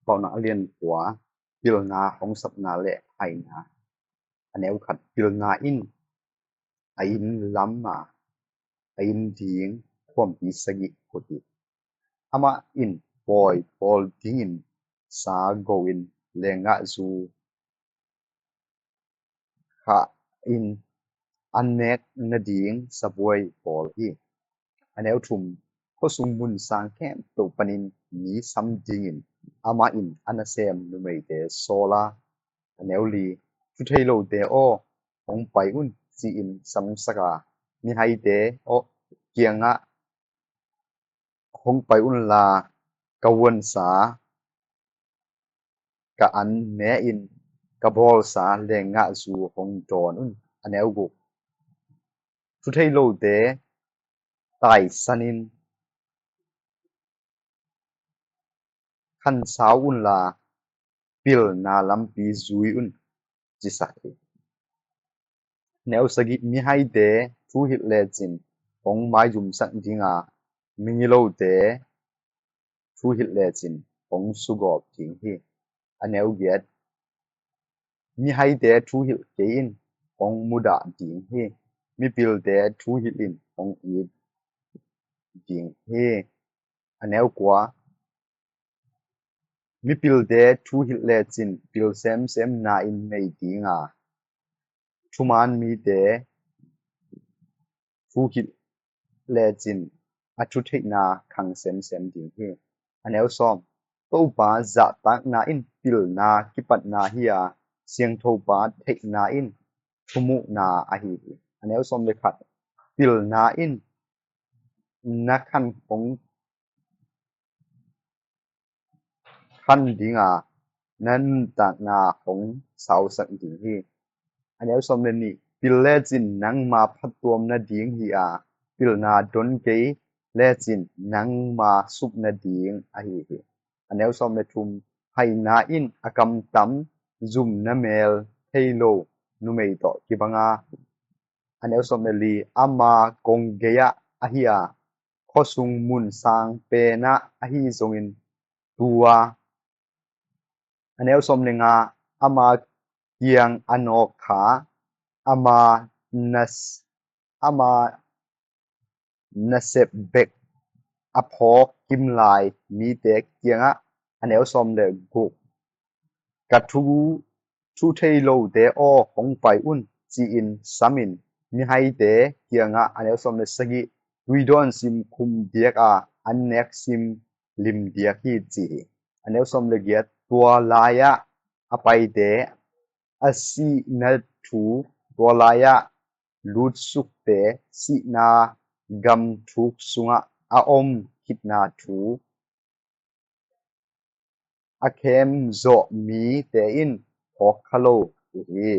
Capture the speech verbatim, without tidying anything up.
Paunak a lian kua, pilna hong sapna le haina. A neu khat, pilna in a inn lam a, a inn ding khuampi sagih kut hi. Amah in pawi bawl dingin sa go in lengah zu khah in a nek nading sabuai bawl hi. A neu thum, khuasung mun sang khempeuh panin mi sam dingin amah in a nasem numeite sawl a. A neu li, thu thei lote aw, hong pai un, ci-in samsak a, mihaite aw kiangah hong pai unla, ka vuansa, ka an ne in ka bawlsa lengah zu hong dawn un. A neu guk, thu thei lote taisan in khansau unla, pilna lampi zui un, cisak hi. Neu sagih, mihaite thu hilh lecin hong maizumsak ding a, migilote thu hilh lecin hong sugawp ding hi. A neu giat, mihaite thu hilh kei in hong mudah ding hi. Mipilte thu hilh in hong it ding hi. A neu kua, mipilte thu hilh lecin pil semsem na in nei ding a, thuman mite thu hilh lecin a thutheihna khang semsem ding hi. A neu sawm, Topa zahtakna in pilna kipatna hi a, siangthopa theihna in thumuhna ahi hi. A neu sawm le khat, pilna in na khan hong khan ding a, na nuntakna hong sausak ding hi. A neu sawm le nih, pil lecin nangma phattuam nading hi a, pilna don kei lecin nangma sup nading ahi hi. A neu sawm le thum, haina in a kamtam, zumna mel thei lo numei tawh kibang a. A neu sawm le li, ama kong gei-ah ahi a, khuasung mun sang penah ahi zongin tua. A neu sawm le nga, ama kiang a nawk kha, ama nas, ama nasep bek a phawk kimlai mite kiangah. A neu sawm le guk, ka thu, thu thei lote aw, hong pai un, ci-in samin mihaite kiangah. A neu sawm le sagih, tuidawn sim khum diak a, an nek sim lim diak hi, ci hi. A neu sawm le giat, tua lai-ah a paite a sihna thu, tua lai-ah lutsukte sihna gam thuk sungah a om khitna thu a khem zawh mite in phawk kha lo uh hi.